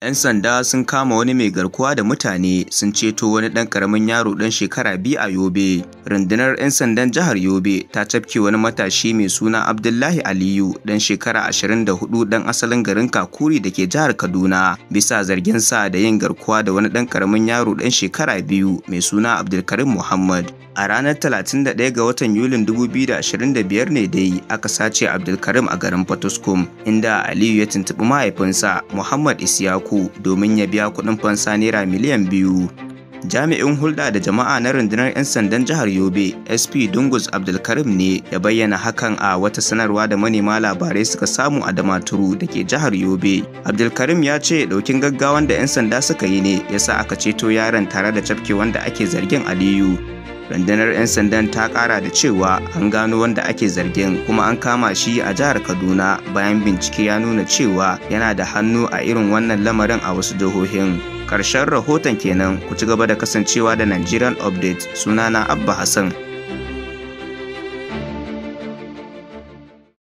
'Yan sanda sun kama wani mai garkuwa da mutane sun ceto wani ɗan ƙaramin yaro ɗan shekara 2 a Yobe. Rundunar 'yan sandan jihar Yobe ta cafke wani matashi mai suna Abdullahi Aliyu ɗan shekara 24 ɗan asalin garin Kakuri da ke jihar Kaduna bisa zargin sa da yin garkuwa da wani ɗan ƙaramin yaro ɗan shekara 2 mai suna Abdulkarim Muhammad. A ranar 31 ga watan Yulin 2025 ne dai aka sace Abdulkarim a garin Potoskum, inda Aliyu ya tuntuɓi mahaifinsa Muhammad Isiyaku domin ya biya kuɗin fansa naira miliyan 2. Jami'in hulɗa da jama'a na rundunar 'yan sandan jihar Yobe, SP Dungus Abdulkarim ne ya bayyana hakan a wata sanarwa da manema labarai suka samu a Damaturu da ke jihar Yobe. Abdulkarim ya ce ɗaukin gaggawan da 'yan sanda suka yi ne ya sa aka ceto yaron tare da cafke wanda ake zargin Aliyu. Rundunar 'yan sandan ta kara da cewa an gano wanda ake zargin kuma an kama shi a jihar Kaduna bayan bincike ya nuna cewa yana da hannu a irin wannan lamarin a wasu jihohin. Karshen rahoton kenan. Ku ci gaba da kasancewa da Nigerian Update. Sunana Abba Hassan.